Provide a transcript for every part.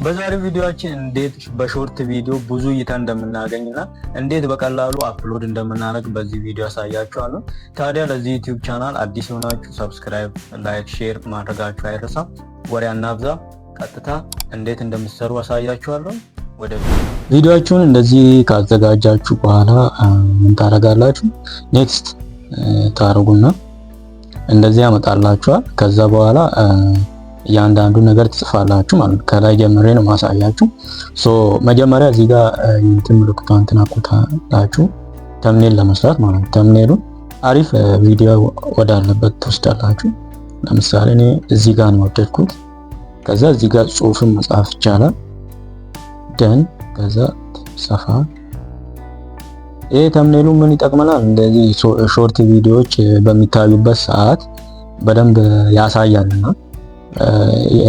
በዛሬው ቪዲዮአችን እንዴት በ short ቪዲዮ ብዙ እይታ እንደምናገኝና እንዴት በቀላሉ upload እንደምናደርግ በዚህ ቪዲዮ አሳያችኋለሁ። ታዲያ ለዚህ YouTube channel አዲስ የሆናችሁ subscribe፣ like፣ share ማድረጋችሁ አይረሳም። ወሬ አናብዛ፣ ቀጥታ እንዴት እንደምትሰሩ አሳያችኋለሁ። ወደ ቪዲዮአችሁን እንደዚህ ካዘጋጃችሁ በኋላ ምን ታደርጋላችሁ? Next ታደርጉና እንደዚህ ያመጣላችኋል። ከዛ በኋላ እያንዳንዱ ነገር ትጽፋላችሁ ማለት ነው። ከላይ ጀምሬ ነው ማሳያችሁ። So መጀመሪያ እዚህ ጋር እንትን ምልክቷን ትነኩታላችሁ thumbnail ለመስራት ማለት ነው። Thumbnail ኡን አሪፍ ቪዲዮ ወዳለበት ትወስዳላችሁ። ለምሳሌ እኔ እዚህ ጋር ነው ወደድኩት። ከዛ እዚህ ጋር ጽሁፍን መጻፍ ይቻላል። Then ከዛ ሰፋ። ይሄ thumbnail ኡ ምን ይጠቅመናል? እንደዚህ short ቪዲዮዎች በሚታዩበት ሰዓት በደንብ ያሳያልና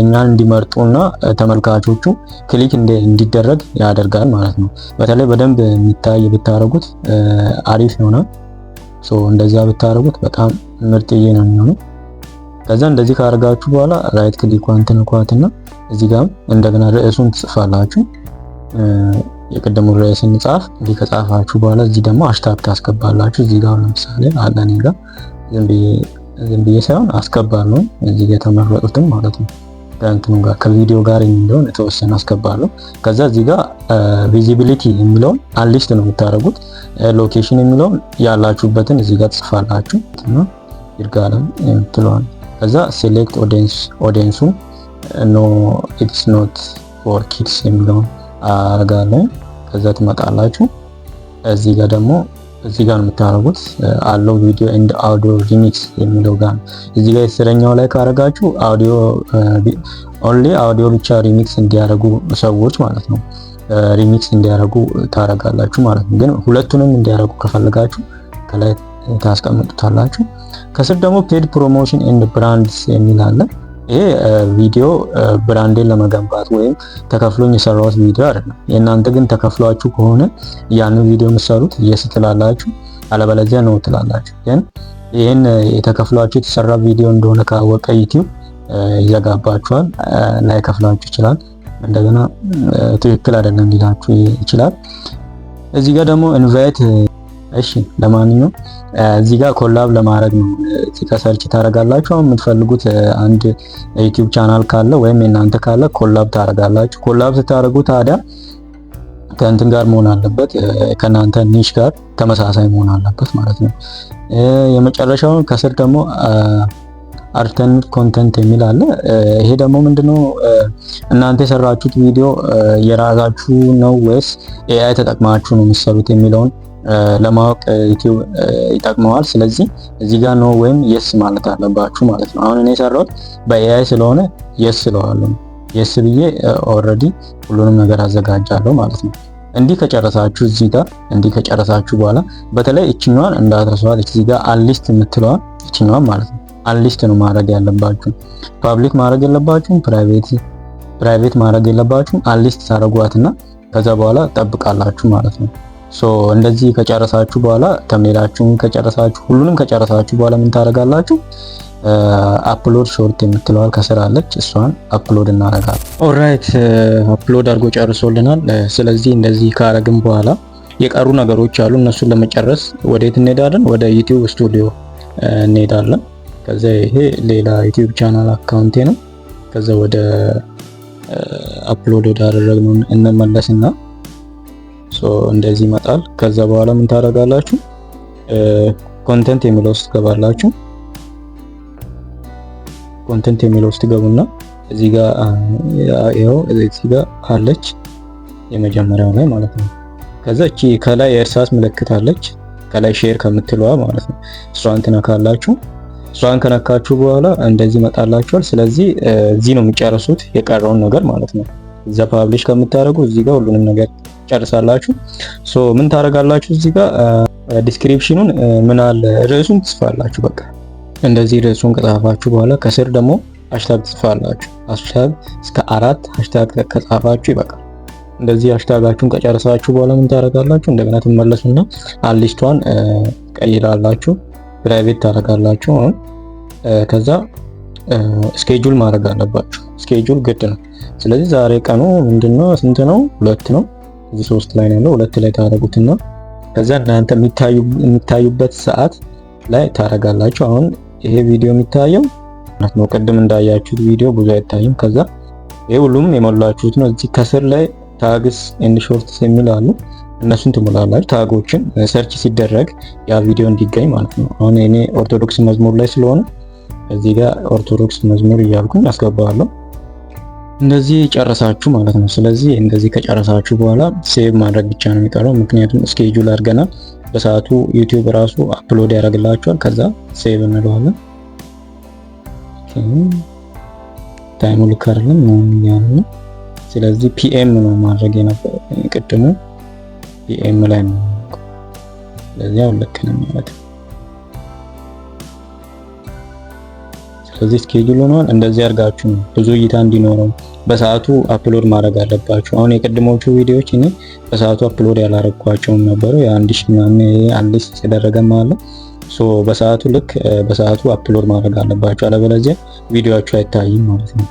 እኛን እንዲመርጡና ተመልካቾቹ click እንዲደረግ ያደርጋል ማለት ነው። በተለይ በደንብ የሚታይ ብታደርጉት አሪፍ ይሆናል። So እንደዛ ብታደርጉት በጣም ምርጥዬ ነው የሚሆነው። ከዛ እንደዚህ ካደረጋችሁ በኋላ right click ኳን ትነኳትና እዚህ ጋር እንደገና ርዕሱን ትጽፋላችሁ። የቅድሙ ርዕስ እንጻፍ። እንዲህ ከጻፋችሁ በኋላ እዚህ ደግሞ hashtag ታስገባላችሁ። እዚህ ጋር ለምሳሌ አለ፣ እኔ ጋር ዝም ብዬ ሳይሆን አስገባለሁ። እዚህ ጋር የተመረጡትን ማለት ነው፣ ከእንትኑ ጋር ከቪዲዮ ጋር የሚለውን የተወሰነ አስገባለሁ። ከዛ እዚህ ጋር visibility የሚለውን unlist ነው የምታደርጉት። Location የሚለውን ያላችሁበትን እዚህ ጋር ትጽፋላችሁ እና ይርጋለም የምትለዋን። ከዛ select audience፣ audience ኡ no, it's not for kids የሚለውን አረጋለሁ። ከዛ ትመጣላችሁ፣ እዚህ ጋር ደግሞ እዚህ ጋር ነው የምታደርጉት። Allow video and audio remix የሚለው ጋር ነው። እዚህ ጋር የስረኛው ላይ ካረጋችሁ audio only፣ audio ብቻ remix እንዲያደርጉ ሰዎች ማለት ነው፣ remix እንዲያደርጉ ታረጋላችሁ ማለት ነው። ግን ሁለቱንም እንዲያደርጉ ከፈለጋችሁ ከላይ ታስቀምጡታላችሁ። ከስር ደግሞ paid promotion and brands የሚል አለ። ይሄ ቪዲዮ brand ኤን ለመገንባት ወይም ተከፍሎኝ የሰራሁት ቪዲዮ አይደለም። የእናንተ ግን ተከፍሏችሁ ከሆነ ያንን ቪዲዮ የምትሰሩት yes ትላላችሁ፣ አለበለዚያ no ትላላችሁ። ግን ይህን የተከፍሏችሁ የተሰራ ቪዲዮ እንደሆነ ካወቀ YouTube ይዘጋባችኋል፣ ላይከፍላችሁ ይችላል። እንደገና ትክክል አይደለም ሊላችሁ ይችላል። እዚህ ጋር ደግሞ invite፣ እሺ፣ ለማንኛውም እዚህ ጋር collab ለማድረግ ነው። እዚህ ጋር search ታደርጋላችሁ። አሁን የምትፈልጉት አንድ YouTube channel ካለ ወይም የእናንተ ካለ collab ታደርጋላችሁ። Collab ስታደርጉ ታዲያ ከእንትን ጋር መሆን አለበት፣ ከእናንተ niche ጋር ተመሳሳይ መሆን አለበት ማለት ነው። የመጨረሻውን ከስር ደግሞ alternate content የሚል አለ። ይሄ ደግሞ ምንድነው? እናንተ የሰራችሁት ቪዲዮ የራሳችሁ ነው ወይስ AI ተጠቅማችሁ ነው የምትሰሩት የሚለውን ለማወቅ YouTube ይጠቅመዋል። ስለዚህ እዚህ ጋር no ወይም yes ማለት አለባችሁ ማለት ነው። አሁን እኔ የሰራሁት በ AI ስለሆነ yes እለዋለሁ። Yes ብዬ already ሁሉንም ነገር አዘጋጃለሁ ማለት ነው። እንዲህ ከጨረሳችሁ፣ እዚህ ጋር እንዲህ ከጨረሳችሁ በኋላ በተለይ እችኛዋን እንዳትረሷት። እዚህ ጋር unlist የምትለዋን እችኛዋን ማለት ነው፣ unlist ነው ማድረግ ያለባችሁ። Public ማድረግ የለባችሁም፣ private ማድረግ የለባችሁም። Unlist ታደርጓትና ከዛ በኋላ ጠብቃላችሁ ማለት ነው። So እንደዚህ ከጨረሳችሁ በኋላ፣ thumbnail ኣችሁን ከጨረሳችሁ፣ ሁሉንም ከጨረሳችሁ በኋላ ምን ታደርጋላችሁ? Upload short የምትለዋል ከስር አለች። እሷን upload እናደርጋለን። Alright፣ upload አድርጎ ጨርሶልናል። ስለዚህ እንደዚህ ካረግን በኋላ የቀሩ ነገሮች አሉ። እነሱን ለመጨረስ ወዴት እንሄዳለን? ወደ YouTube Studio እንሄዳለን። ከዛ ይሄ ሌላ YouTube channel account ኤ ነው። ከዛ ወደ upload ወዳደረግነው እንመለስና so እንደዚህ ይመጣል። ከዛ በኋላ ምን ታደርጋላችሁ? Content የሚለው ውስጥ ትገባላችሁ። Content የሚለው ውስጥ ገቡና እዚህ ጋር ይኸው እዚህ ጋር አለች የመጀመሪያው ላይ ማለት ነው። ከዛ እቺ ከላይ የእርሳስ ምልክት አለች፣ ከላይ share ከምትለዋ ማለት ነው። እሷን ትነካላችሁ። እሷን ከነካችሁ በኋላ እንደዚህ ይመጣላችኋል። ስለዚህ እዚህ ነው የሚጨርሱት የቀረውን ነገር ማለት ነው። እዛ publish ከምታደርጉ እዚህ ጋር ሁሉንም ነገር ጨርሳላችሁ። So ምን ታደርጋላችሁ? እዚህ ጋር description ኑን ምን አለ ርዕሱን ትጽፋላችሁ። በቃ እንደዚህ ርዕሱን ከጻፋችሁ በኋላ ከስር ደግሞ hashtag ትጽፋላችሁ። Hashtag እስከ አራት hashtag ከጻፋችሁ ይበቃል። እንደዚህ hashtag ኣችሁን ከጨረሳችሁ በኋላ ምን ታደርጋላችሁ? እንደገና ትመለሱና unlist ቷን ቀይራላችሁ፣ private ታደርጋላችሁ። አሁን ከዛ schedule ማድረግ አለባችሁ። Schedule ግድ ነው። ስለዚህ ዛሬ ቀኑ ምንድነው? ስንት ነው? 2 ነው። እዚህ 3 ላይ ነው ያለው። 2 ላይ ታረጉትና ከዛ እናንተ የሚታዩበት ሰዓት ላይ ታረጋላችሁ። አሁን ይሄ ቪዲዮ የሚታየው ማለት ነው። ቅድም እንዳያችሁት ቪዲዮ ብዙ አይታይም። ከዛ ይሄ ሁሉም የሞላችሁት ነው። እዚህ ከስር ላይ tags and shorts የሚል አሉ። እነሱን ትሞላላችሁ። Tag ኦችን search ሲደረግ ያ ቪዲዮ እንዲገኝ ማለት ነው። አሁን እኔ ኦርቶዶክስ መዝሙር ላይ ስለሆነ እዚህ ጋር ኦርቶዶክስ መዝሙር እያልኩኝ አስገባለሁ። እንደዚህ ጨረሳችሁ ማለት ነው። ስለዚህ እንደዚህ ከጨረሳችሁ በኋላ save ማድረግ ብቻ ነው የሚቀረው። ምክንያቱም schedule አድርገናል። በሰዓቱ YouTube ራሱ upload ያደርግላችኋል። ከዛ save እንለዋለን። Time ኡ ልክ አይደለም ነው እያለ ነው። ስለዚህ PM ነው ማድረግ የነበረው፣ ቅድሙ PM ላይ ነው። ስለዚህ አሁን ልክ ነው ማለት ነው። ስለዚህ schedule ሆኗል። እንደዚህ አድርጋችሁ ነው ብዙ እይታ እንዲኖረው በሰዓቱ upload ማድረግ አለባችሁ። አሁን የቅድሞቹ ቪዲዮዎች እኔ በሰዓቱ upload ያላረኳቸውም ነበሩ። የ1000 ምናምን አንድ የተደረገም አለ። So በሰዓቱ ልክ በሰዓቱ upload ማድረግ አለባችሁ። አለበለዚያ ቪዲዮአችሁ አይታይም ማለት ነው።